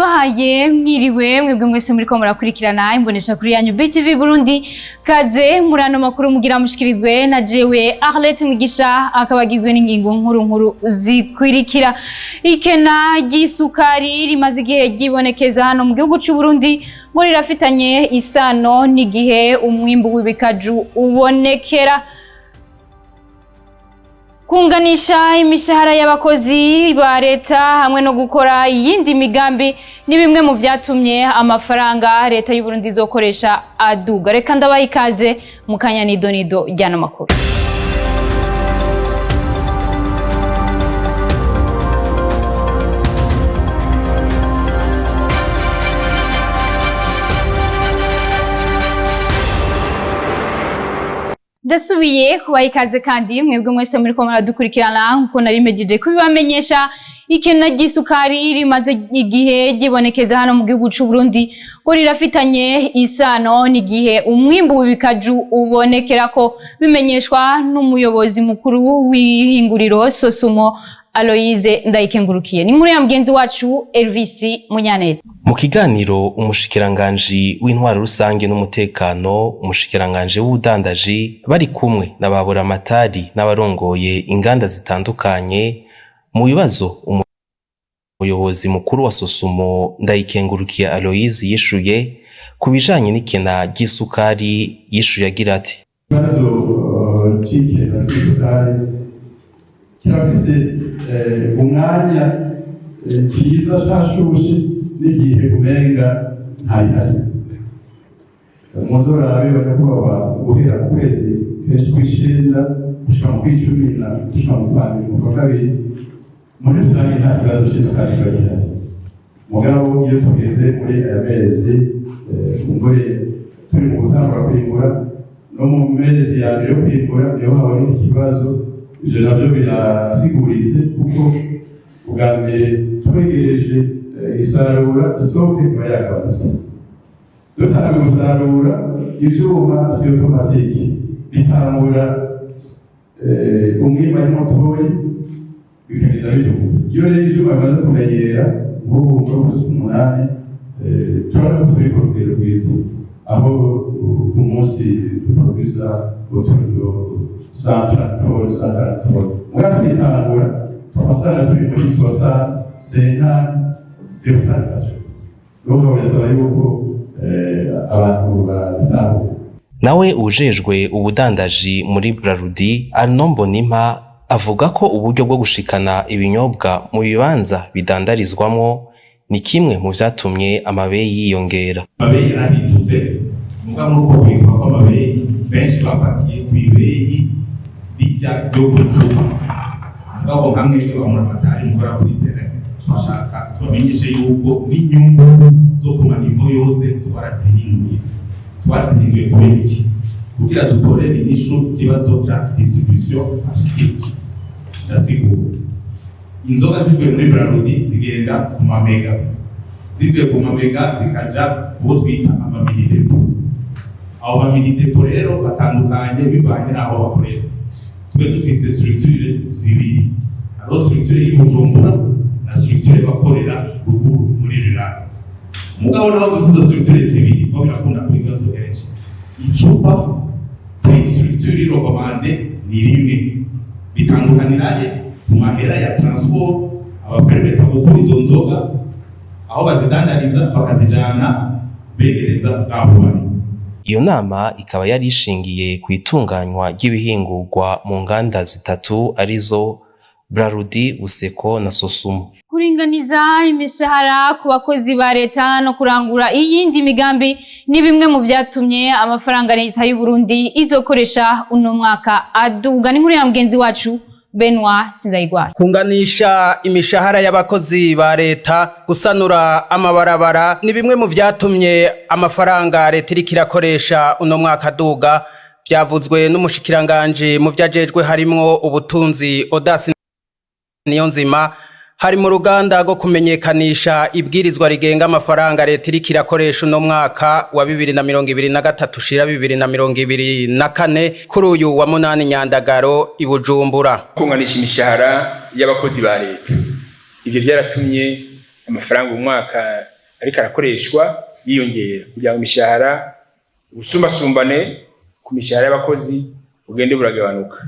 Ndabahaye mwiriwe mwebwe mwese muriko murakurikirana imbonesha kuri yanyu BTV Burundi. Kaze muri ano makuru mugira mushikirizwe na jewe Arlette Mugisha, akaba agizwe n'ingingo nkuru nkuru zikurikira: ikena ry'isukari rimaze igihe ryibonekeza hano mu gihugu c'u Burundi ngo rirafitanye isano n'igihe umwimbu w'ibikaju ubonekera. Kunganisha imishahara y'abakozi ba leta hamwe no gukora iyindi migambi ni bimwe mu vyatumye amafaranga leta y'u Burundi izokoresha aduga. Reka ndabaha ikaze mu kanya nidonido ry'ano makuru. Ndasubiye kubaha ikaze kandi mwebwe mwese muriko muradukurikirana. Nkuko nari mpejeje kubibamenyesha, ikena ry'isukari rimaze igihe ryibonekeza hano mu gihugu c'u Burundi ngo rirafitanye isano n'igihe umwimbu w'ibikaju ubonekerako, bimenyeshwa n'umuyobozi mukuru w'ihinguriro Sosumo, Aloise Ndayikengurukiye. Ni inkuru ya mugenzi wacu Elvis Munyaneza. Mu kiganiro umushikiranganji w'intwaro rusange n'umutekano, umushikiranganji w'ubudandaji bari kumwe na ba buramatari n'abarongoye inganda zitandukanye, mu bibazo umuyobozi mukuru wa Sosumo Ndayikengurukiye Aloise yishuye ku bijanye n'ikena ry'isukari, yishuye agira ati: Ikibazo c'ikena ry'isukari kirafise umwanya ciza cashushe n'igihe umenga ntayihari. Muzorabe banyakubahwa, guhera mu kwezi kenshi kw'icenda gushika mu kw'icumi na gushika mu kwa mbere, mu kwa kabiri, muri rusange nta kibazo c'isukari kiba gihari. Mugabo iyo tugeze muri aya mezi, kumbure turi mu gutangura kwimbura no mu mezi ya mbere yo kwimbura, niho haboneka ikibazo. Ivyo navyo birasiguritse, kuko ubwa mbere twegereje isarura, stock iba yagabanutse. Dutanga gusarura, ivyuma si automatique, bitangura umwimbu ari mutoyi, bikagenda biduga. Iyo rero ivyuma bimaze kumenyera, nk'ubu muri ukwezi k'umunani turabona ko turi ku rugero rwiza, aho ku munsi duproduza utundo 130, 140. Muga tugitangura twasanga turi muri 60, 50, 74. Donc birasaba yuko abantu babitahura. Nawe uwujejwe ubudandaji muri Brarudi, Arnaud Mbonimpa, avuga ko uburyo bwo gushikana ibinyobwa mu bibanza bidandarizwamwo ni kimwe mu vyatumye amabeyi yiyongera. Amabeyi yarahindutse, muga muri uko guhinduka kw'amabeyi, benshi bafatiye kw'ibeyi rijya ryo gucupa. Mugabo nka mwebwe ba muramatari mukora kuri terrain, twashaka tubamenyeshe yuko n'inyungu zo ku ma niveau yose twarazihinduye. Twazihinduye kubera iki? Kugira dutorere inyishu ikibazo ca distribution ashikirije. Ndasigura: inzoga zivuye muri Brarudi zigenda ku mamega, zivuye ku mamega zikaja kubo twita ama mini dépôts. Abo ba mini dépôts rero batandukanye bivanye n'aho bakorera. Twe dufise structure zibiri: hariho structure y'i Bujumbura na structure bakorera ruguru muri rural. Mugabo naho dufise izo structure zibiri, ko birakunda kuba ibibazo kenshi, icupa kuri structure recommandée ni rimwe. Bitandukanira he? Ku mahera ya transport abapermeta gukura izo nzoga aho bazidandariza bakazijana begereza bwaho bari. Iyo nama ikaba yari ishingiye ku itunganywa ry'ibihingurwa mu nganda zitatu, arizo Brarudi, Buseko na Sosumo. Kuringaniza imishahara ku bakozi ba leta no kurangura iyindi migambi ni bimwe mu vyatumye amafaranga leta y'u Burundi izokoresha uno mwaka aduga. Ni inkuru ya mugenzi wacu Benoit Sindayigwara. Kunganisha imishahara y'abakozi ba leta, gusanura amabarabara ni bimwe mu vyatumye amafaranga leta iriko irakoresha uno mwaka aduga. Vyavuzwe n'umushikiranganji mu vyajejwe harimwo ubutunzi, Audace Niyonzima, hari mu ruganda rwo kumenyekanisha ibwirizwa rigenga amafaranga leta iriko irakoresha uno mwaka wa 2023 ushira 2024, kuri uyu wa 8 Nyandagaro i Bujumbura. Kunganisha imishahara y'abakozi ba leta, ivyo vyaratumye Amafaranga umwaka ariko arakoreshwa yiyongera kugira ngo imishahara, ubusumbasumbane ku mishahara y'abakozi bugende buragabanuka.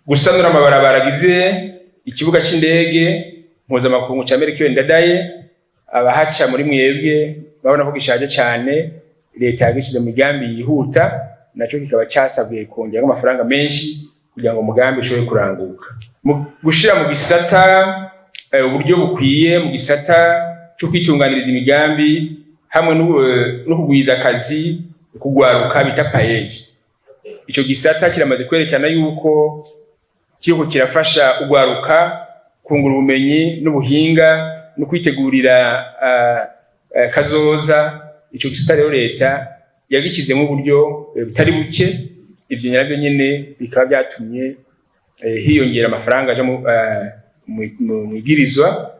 Gusanura amabarabara agize ikibuga c'indege mpuzamakungu ca Melchior Ndadaye, abahaca muri mwebwe babona ko gishaje cane. Leta yagishyize mu migambi yihuta, naco kikaba casabwe kongeramo amafaranga menshi kugira ngo umugambi ushobore kuranguka. Mu gushira mu gisata uburyo bukwiye mu gisata co kwitunganiriza imigambi hamwe no kugwiza akazi kugwaruka bita PAEEJ. Ico gisata kiramaze kwerekana yuko kiriko kirafasha ugwaruka kungura ubumenyi n'ubuhinga no kwitegurira kazoza. Ico gisata rero leta yagikizemo uburyo butari buke. Ivyo navyo nyene bikaba byatumye hiyongera amafaranga aja mu ibwirizwa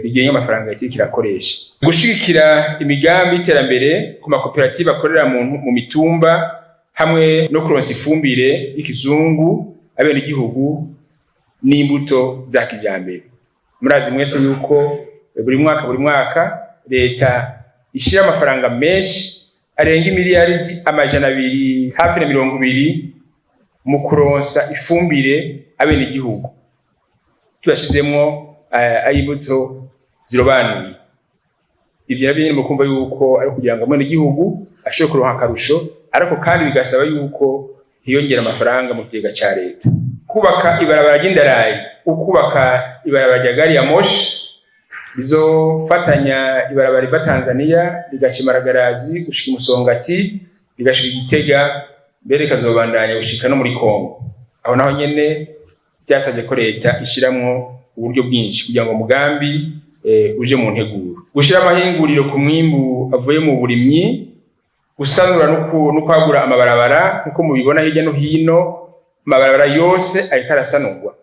rigenga amafaranga leta iriko irakoresha. Gushigikira imigambi y'iterambere ku makoperative akorera mu mitumba hamwe no kuronsa ifumbire y'ikizungu abenegihugu n'imbuto za kijambere. Murazi mwese yuko buri mwaka leta ishira amafaranga menshi arenga imiliyaridi 220 hafi na 20 mu kuronsa ifumbire abenegihugu, tuyashizemwo ay'imbuto zirobanuye. Ivyo navyo nyene mukumva yuko ari kugira ngo abenegihugu ashobore kuronka akarusho, ariko kandi bigasaba yuko hiyongera amafaranga mu kigega ca leta. Kubaka ibarabara ry'indarayi, ukubaka ibarabara rya gari ya moshi rizofatanya ibarabara riva Tanzania rigaca Imaragarazi gushika Imusongati, rigashika Igitega, mbere rikazobandanya gushika no muri Kongo. Aho naho nyene byasabye ko leta ishiramwo uburyo bwinshi kugira ngo umugambi uje mu nteguro. Gushira amahinguriro ku mwimbu avuye mu burimyi, gusanura no kwagura amabarabara. Nkuko mubibona hirya no hino, amabarabara yose ariko arasanurwa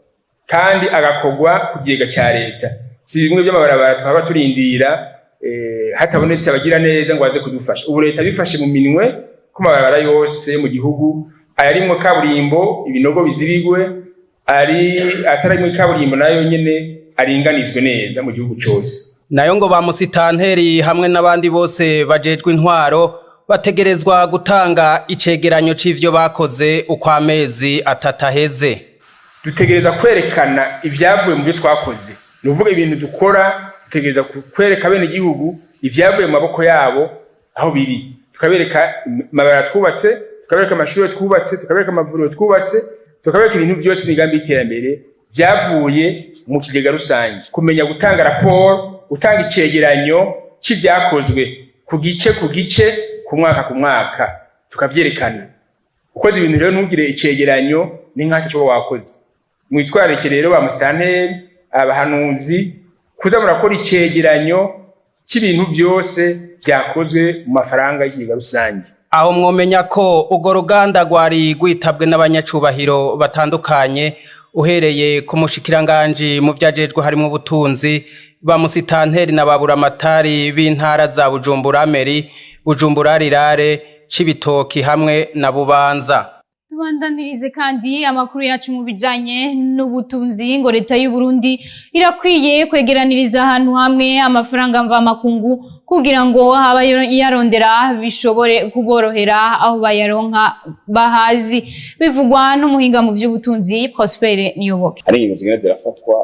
kandi agakorwa ku kigega ca leta. Si bimwe by'amabarabara twaba turindira hatabonetse abagira neza ngo baze kudufasha. Ubu leta bifashe mu minwe ko amabarabara yose mu gihugu, ayarimwo kaburimbo ibinogo bizibigwe, ari atarimwo kaburimbo nayo nyene aringanizwe neza mu gihugu cose. Nayo ngo ba musitanteri hamwe n'abandi bose bajejwe intwaro bategerezwa gutanga icegeranyo c'ivyo bakoze uko amezi 3 aheze. Dutegereza kwerekana ibyavuye mu byo twakoze, ni ukuvuga ibintu dukora. Dutegereza kwereka bene igihugu ibyavuye mu maboko yabo aho biri, tukabereka amabarabara twubatse, tukabereka amashuri twubatse, tukabereka amavuriro twubatse, tukabereka ibintu byose, imigambi y'iterambere byavuye mu kigega rusange. Kumenya gutanga raporo, gutanga icegeranyo c'ivyakozwe ku gice ku gice, ku mwaka ku mwaka, tukavyerekana. Ukoze ibintu rero ntugire icegeranyo, ni nk'aho co wakoze. Mwitwararike rero ba musitanteri, abahanuzi, kuza murakora icegeranyo c'ibintu vyose vyakozwe mu mafaranga y'ikigega rusange. Aho mwomenya ko urwo ruganda rwari rwitabwe n'abanyacubahiro batandukanye, uhereye ku mushikiranganji mu vyajejwe harimwo ubutunzi, ba musitanteri na ba buramatari b'intara za Bujumbura Mairie, Bujumbura Rurale, Cibitoki hamwe na Bubanza. Tubandanirize kandi amakuru yacu mu bijanye n'ubutunzi. Ngo leta y'u Burundi irakwiye kwegeraniriza ahantu hamwe amafaranga mvamakungu kugira ngo abayarondera bishobore kuborohera, aho bayaronka bahazi. Bivugwa n'umuhinga mu by'ubutunzi Prosper Niyoboke. Hari ingingo zigenda zirafatwa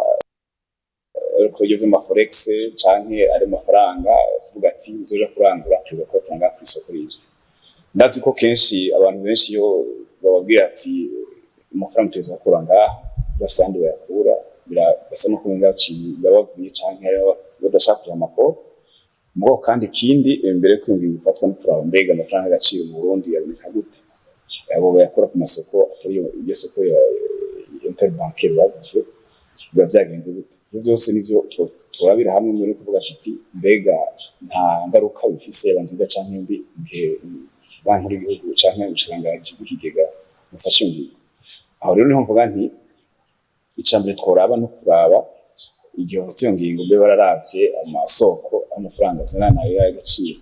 ku buryo vy'ama forex canke ari amafaranga, kuvuga ati uzoja kurangura tuza kuyatanga kw'isoko rizwi. Ndazi ko kenshi abantu benshi iyo bababwira ati amafaranga uteza gukura ngaha, bafise ahandi bayakura, basa no kumenga babavuye canke badashaka kuriha amakoro. Mugabo kandi ikindi, imbere yuko iyo ngingo ifatwa, no kuraba mbega amafaranga y'agaciro mu Burundi yaboneka gute, abo bayakura ku masoko atari iryo soko ya interbancaire bavuze, biba vyagenze gute? Ivyo vyose nivyo turabira hamwe mbere yo kuvuga tuti mbega nta ngaruka bifise, yaba nziza canke mbi, mu gihe Banki Nkuru y'igihugu canke ubushikiranganji bw'ikigega bufashe ingingo. Aho rero niho mvuga nti ica mbere tworaba no kuraba igihe bafata iyo ngingo, mbe bararavye amasoko amafaranga azana nayo y'agaciro,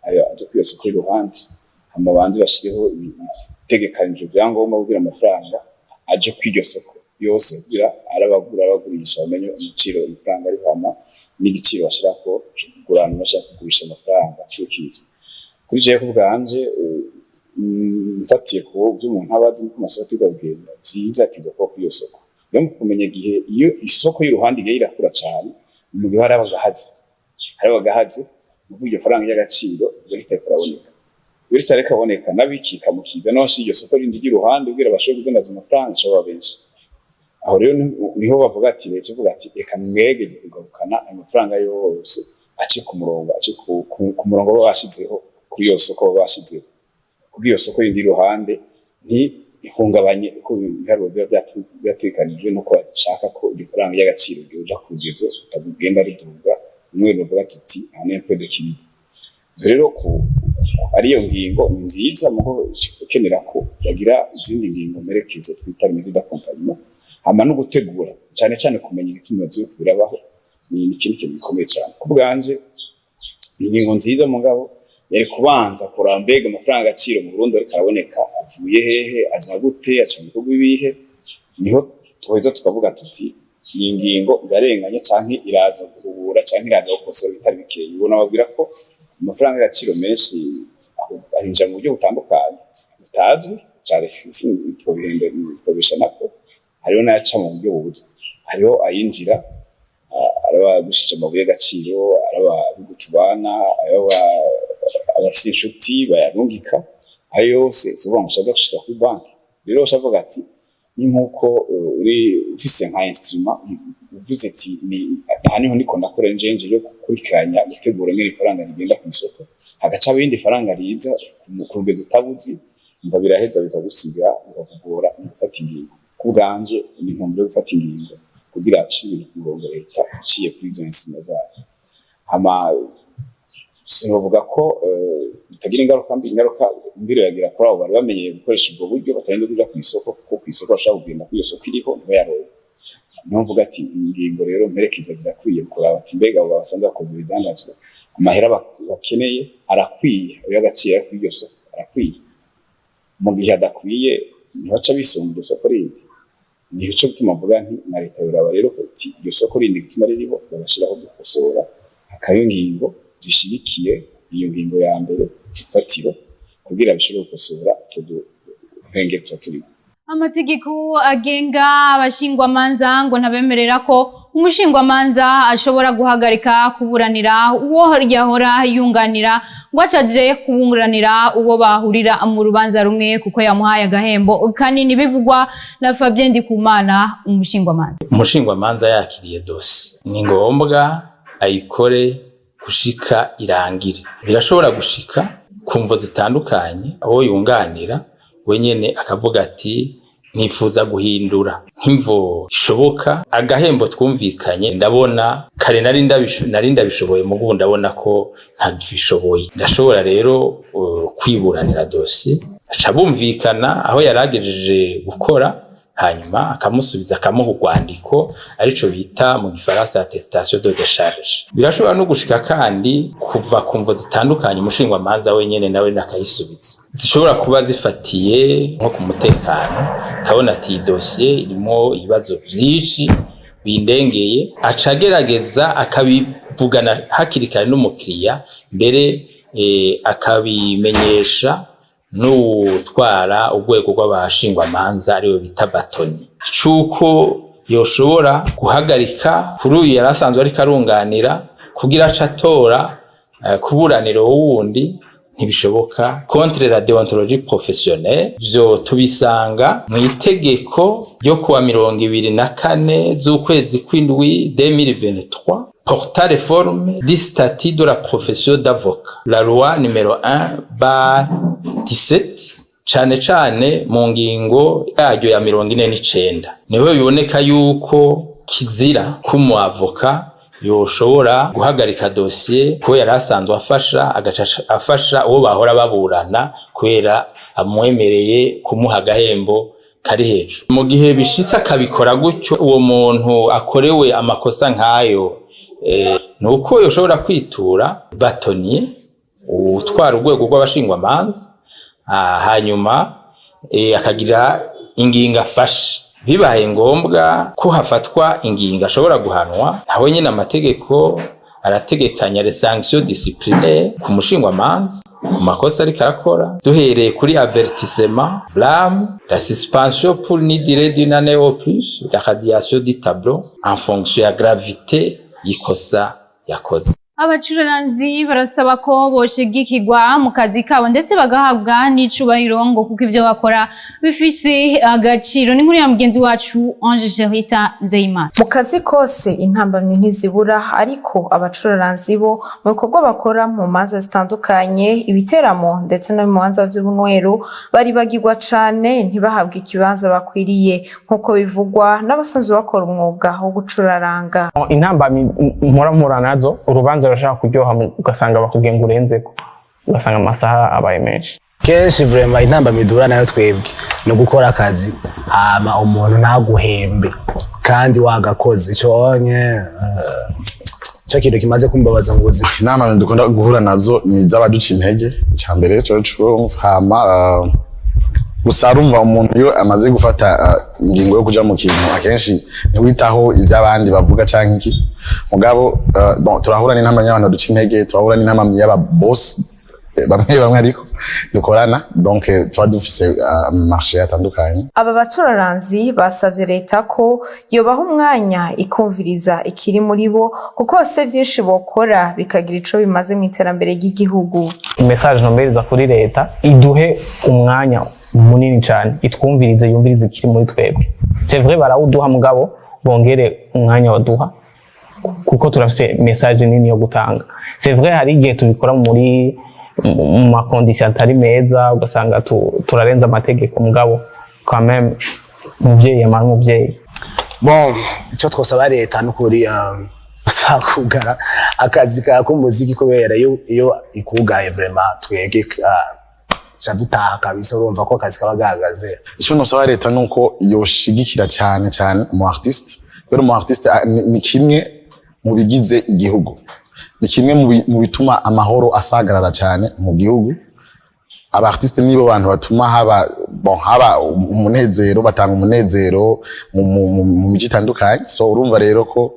ayo aza kw'iyo soko iruhande, hama banze bashireho ibitegekanijwe vyangombwa kugira amafaranga aje kw'iryo soko yose, kugira arabagura abagurisha bamenye igiciro amafaranga ariho, hama N'igiciro bashirako co kugurana bashaka kugurisha amafaranga kiba kizwi. Kuri jewe kubwanje, mfatiye ku vyo umuntu aba azi, nuko amasoko ategerezwa kugenda, vyiza ategerezwa kuba kuri iyo soko. Rero mu kumenya igihe iyo isoko y'uruhande igiye irakura cane, mu gihe hari agahaze, nukuvuga iryo faranga ry'agaciro riba ritariko riraboneka. Iyo ritariko riraboneka, n'abikika mu kiza no iryo soko rindi ry'iruhande kugira bashobore kudandaza amafaranga ashobora benshi. Aho rero niho bavuga ati, leta ivuga ati: "Reka mweregeze kugarukana ayo mafaranga yose ace ku murongo, ace ku murongo baba bashizeho kuri iyo soko baba bashizeho, kugira iyo soko yindi iruhande ntihungabanye uko ibiharuro biba byategekanijwe, nuko bashaka ko iryo faranga ry'agaciro ryoja ku rugezo rutagenda riduga rumwe ruvuga tuti aha ni un point d'équilibre." Rero ku ariyo ngingo ni nziza, mugo ukenera ko bagira izindi ngingo mperekeza twita mesures d'accompagnement, hama no gutegura cane cane kumenya igituma ziriko birabaho ni ikindi kintu gikomeye cane. Ku bwanje ni ingingo nziza, mugabo yari kubanza kuraba mbega amafaranga agaciro mu Burundi ariko araboneka avuye hehe, aza gute, aca mu bihugu ibihe, niho tuheza tukavuga tuti iyi ngingo irarenganye canke iraza guhubura canke iraza gukosora ibitari bikeyi. Ubona babwira ko amafaranga y'agaciro menshi ahinjira mu buryo butandukanye butazwi cane, twobihenda nako hariho n'ayaca mu buryo buzwi, hariho ayinjira araba agushije amabuye y'agaciro, araba ibihugu tubana, araba abafise inshuti bayarungika. Ayo yose si ukuvuga ngo aza gushika kuri banki. Rero ucavuga ati ni nkuko uri ufise nka instrument, uvuze ati ni aha niho ndiko ndakora njenje yo gukurikiranya, gutegura ingene ifaranga rigenda ku isoko, hagaca ibindi faranga riza ku rugero utabuzi, umva biraheza bikagusiga bikakugora mu gufata ingingo. Ku bwanje ni intumbero yo gufata ingingo kugira ashire ibintu ku murongo, leta iciye kuri izo instrument zayo. Hama sinovuga ko bitagira ingaruka mbi. Ingaruka mbi iragira kuri abo bari bamenyereye gukoresha ubwo buryo batarinze kuja ku isoko, kuko ku isoko bashobora kugenda kuri iyo soko iriho ntibayaronke. Niho mvuga ati ingingo rero mperekeza zirakwiye kuraba ati mbega abo basanzwe bakoze ibidandazwa, amahera bakeneye arakwiye, ayo y'agaciro ari kuri iryo soko arakwiye? Mu gihe adakwiye, ntibaca bisunga iryo soko rindi. Nico gituma mvuga nti na leta yoraba rero ko iti iryo soko rindi gituma ririho, bagashiraho gukosora, hakaba ingingo zishigikiye iyo ngingo ya mbere ifatiro kugira bishobore gukosora utwo duhengeri tuba turimo. Amategeko agenga abashingwamanza ngo ntabemerera ko umushingwamanza ashobora guhagarika kuburanira uwo yahora yunganira ngo acaje kuburanira uwo bahurira mu rubanza rumwe kuko yamuhaye agahembo kanini. Bivugwa na Fabien Ndikumana, umushingwamanza. Umushingwamanza yakiriye dossier, ni ngombwa ayikore gushika irangire. Birashobora gushika ku mvo zitandukanye, aho yunganira wenyene akavuga ati nifuza guhindura nk'imvo ishoboka, agahembo twumvikanye ndabona kare nari ndabishoboye, mugubu ndabona ko ntabishoboye, ndashobora rero kwiburanira dossier. Aca bumvikana aho yaragejeje gukora, hanyuma akamusubiza, akamuha urwandiko, arico bita mu gifaransa attestation de décharge. Birashobora no gushika kandi kuva ku mvo zitandukanye, umushingwamanza wenyene nawe akayisubiza, zishobora kuba zifatiye nko ku mutekano, akabona ati iyi dossier irimo ibibazo vyinshi bindengeye, aca agerageza akabivugana hakiri kare n'umukiriya, mbere akabimenyesha n'utwara urwego rw'abashingwamanza, ariwe bita bâtonnier, cuko yoshobora guhagarika kuri uyu yari asanzwe ariko arunganira kugira aca atora kuburanira wundi. Ntibishoboka, contre la déontologie professionnelle. Vyo tubisanga mu itegeko ryo kuwa 24 z'ukwezi kw'indwi 2023 portant réforme du statut de la profession d'avocat, la loi numéro 1/17, cane cane mu ngingo yaryo ya 49, niho biboneka yuko kizira ko umu avocat yoshobora guhagarika dosiye ko yari asanzwe afasha, agaca afasha uwo bahora baburana kubera amwemereye kumuha agahembo kari hejuru. Mu gihe bishitse akabikora gutyo, uwo muntu akorewe amakosa nk'ayo, nuko yoshobora kwitura bâtonnier, utwara urwego rw'abashingwamanza, hanyuma akagira ingingo afashe. Bibaye ngombwa ko hafatwa ingingo ashobora guhanwa, nawe nyine amategeko arategekanya les sanctions disciplinaires ku mushingwamanza ku makosa ariko arakora, duhereye kuri avertissement, blâme, la suspension pour une durée d'une année au plus, la radiation du tableau en fonction ya gravité y'ikosa yakoze. Abacuranzi barasaba ko boshigikirwa mu kazi kabo ndetse bagahabwa n'icubahiro, ngo kuko ivyo bakora bifise agaciro. Ni nkuru ya mugenzi wacu Ange Cherissa Nzeyimana. Mu kazi kose intambamyi ntizibura, ariko abacuraranzi bo mu bikorwa bakora mu manza zitandukanye, ibiteramo ndetse no mu manza vy'ubunywero, baribagirwa cane, ntibahabwe ikibanza bakwiriye, nk'uko bivugwa n'abasanzwe bakora umwuga wo gucuraranga. Intambamyi mpora mpura nazo, urubanza rurashaka kuryoha, ugasanga bakubwiye ngo urenzeko, ugasanga amasaha abaye menshi. Kenshi vraiment intambamyi duhura nayo twebwe ni ugukora akazi hama umuntu ntaguhembe kandi wagakoze. Ico onye ico kintu kimaze kumbabaza mu buzima. Inama dukunda guhura nazo ni iz'abaduca intege, icya mbere cyo hama gusa urumva umuntu iyo amaze gufata ingingo yo kuja mu kintu, akenshi ntiwitaho ivy'abandi bavuga canke iki. Mugabo bon, turahura n'intambamyi y'abantu baduca intege, turahura n'intambamyi y'aba boss bamwe bamwe ariko dukorana, donc tuba dufise marché atandukanye. Aba bacuraranzi basavye leta ko yobaha umwanya ikumviriza ikiri muri bo, kuko bafise vyinshi bokora bikagira ico bimaze mu iterambere ry'igihugu. Message nombereza kuri leta: iduhe umwanya munini cyane, itwumvirize, yumvirize ikiri muri twebwe. C'est vrai barawuduha, mugabo bongere umwanya baduha, kuko turafise message nini yo gutanga. C'est vrai hari igihe tubikora muri mu ma conditions atari meza, ugasanga turarenza amategeko, mugabo quand même umuvyeyi yamara umuvyeyi. Bon, icyo twosaba leta nukuri kugara akazi ka k'umuziki, kubera iyo ikugaye vraiment twebwe ca dutaha kabisa. Urumva ko akazi kaba gahagaze. Icyo nosaba leta nuko yoshigikira cyane cyane umu artiste, kubera umu artiste ni kimwe mu bigize igihugu, ni kimwe mu bituma amahoro asagarara cyane mu gihugu. Aba artiste nibo bantu batuma haba, bon, haba umunezero, batanga umunezero mu mico itandukanye. So urumva rero ko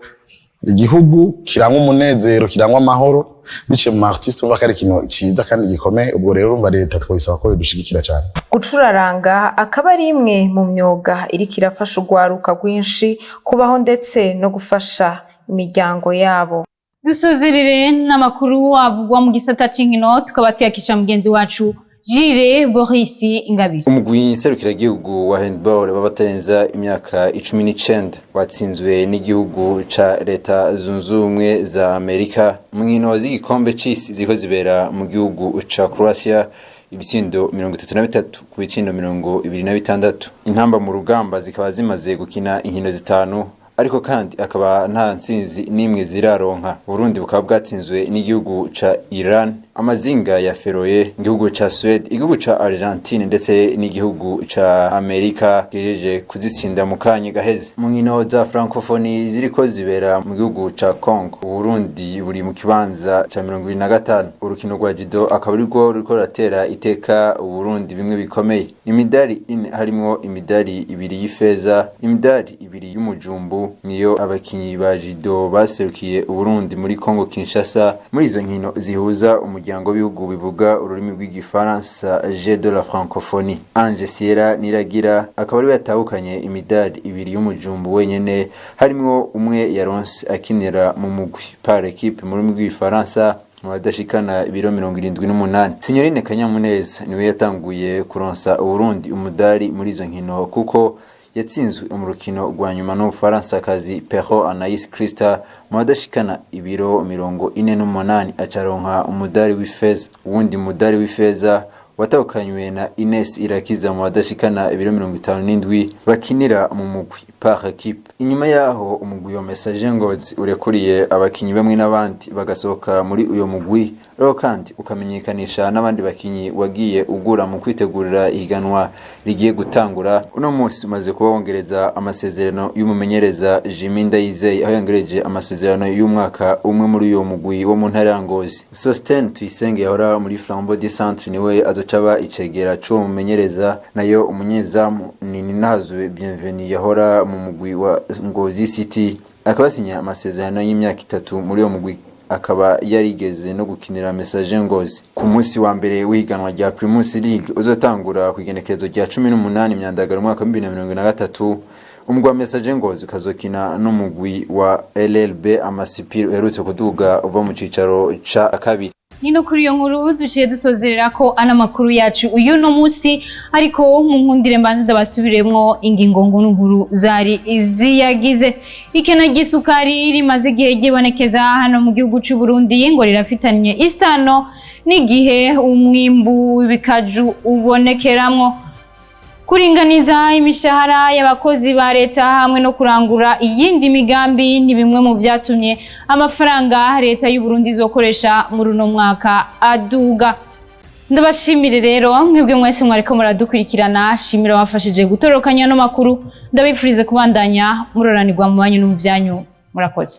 igihugu kirangwa umunezero, kirangwa amahoro biciye mu artiste, urumva ko ari ikintu ciza kandi gikomeye. Ubwo rero urumva leta twabisaba ko bidushigikira cyane. Gucuraranga akaba ari imwe mu myuga iriko irafasha urwaruka rwinshi kubaho ndetse no gufasha imiryango yabo. Dusozerere n'amakuru avugwa mu gisata c'inkino, tukaba tuyakisha mugenzi wacu Jire Boris Ingabire. Umugwi nserukiragihugu wa handball w'abatarenza imyaka 19 watsinzwe n'igihugu ca Leta Zunze Ubumwe za Amerika mu nkino z'igikombe c'isi ziriko zibera mu gihugu ca Croatia, ibitsindo 33 ku bitsindo 26. Intamba mu rugamba zikaba zimaze gukina inkino zitanu, ariko kandi akaba nta ntsinzi n'imwe ziraronka. Burundi bukaba bwatsinzwe n'igihugu ca Iran, amazinga ya Feroe, igihugu ca Suède, igihugu ca Argentine ndetse n'igihugu ca Amerika gejeje kuzitsinda mu kanya gaheze. Mu nkino za Francophonie ziriko zibera mu gihugu ca Congo, Burundi buri mu kibanza ca 25. Urukino rwa judo akaba arirwo ruriko ruratera iteka Uburundi bimwe bikomeye. Imidari ine, harimwo imidari ibiri y'ifeza, imidari ibiri y'umujumbu, niyo abakinyi ba judo baserukiye Uburundi muri Congo Kinshasa muri izo nkino zihuza umuryango w'ibihugu bivuga ururimi rw'igifaransa, Jeux de la Francophonie. Ange Sierra Niragira akaba ariwe yatahukanye imidari ibiri y'umujumbu wenyene, harimwo umwe yaronse akinira mu mugwi par équipe mu rurimi rw'igifaransa mu badashikana ibiro 78. Signorine Kanyamuneza niwe yatanguye kuronsa Uburundi umudari muri izo nkino, kuko yatsinzwe mu rukino rwa nyuma n'Umufaransa-kazi Perrault Anaïs Christa mu badashikana ibiro 48, acaronka umudari w'ifeza. Uwundi mudari w'ifeza watahukanywe na Ines Irakiza mu badashikana ibiro 57 bakinira mu mugwi par équipe. Inyuma yaho umugwi wa Messager Ngozi urekuriye abakinyi bamwe n'abandi bagasohoka muri uyo mugwi. Rero kandi ukamenyekanisha n'abandi bakinyi wagiye ugura mu kwitegurira ihiganwa rigiye gutangura. Uno munsi umaze kuba wongereza amasezerano y'umumenyereza Jimmy Ndayizeye, aho yongereje amasezerano y'umwaka umwe muri uyo mugwi wo mu ntara ya Ngozi. Sosten Tuyisenge yahora muri Flambeau du Centre niwe azoca aba icegera c'uwo mumenyereza, nayo umunyezamu ni Ninahazwe Bienvenu yahora mu mugwi wa Ngozi City, akaba asinya amasezerano y'imyaka 3 muri uwo mugwi, akaba yarigeze no gukinira Messager Ngozi. Ku munsi wa mbere w'ihiganwa rya Primus League uzotangura ku igenekerezo rya 18 Myandagaro umwaka wa 2023, umugwi wa Messager Ngozi ukazokina n'umugwi wa LLB Amasipiri uherutse kuduga uva mu cicaro ca kabiri. Nino kuri iyo nkuru duciye dusozerera ko ana makuru yacu uyu no munsi, ariko mu nkundire mbanze ndabasubiremwo ingingo nkuru nkuru zari iziyagize. Ikena ry'isukari rimaze igihe ryibonekeza hano mu gihugu c'u Burundi ngo rirafitanye isano n'igihe umwimbu w'ibikaju ubonekeramwo. Kuringaniza imishahara y'abakozi ba leta hamwe no kurangura iyindi migambi ni bimwe mu byatumye amafaranga leta y'u Burundi izokoresha muri uno mwaka aduga. Ndabashimire rero mwebwe mwese mwariko muradukurikirana, shimira wafashije gutorokanya no makuru, ndabipfurize kubandanya muroranirwa mu banyu no mu byanyu. Murakoze.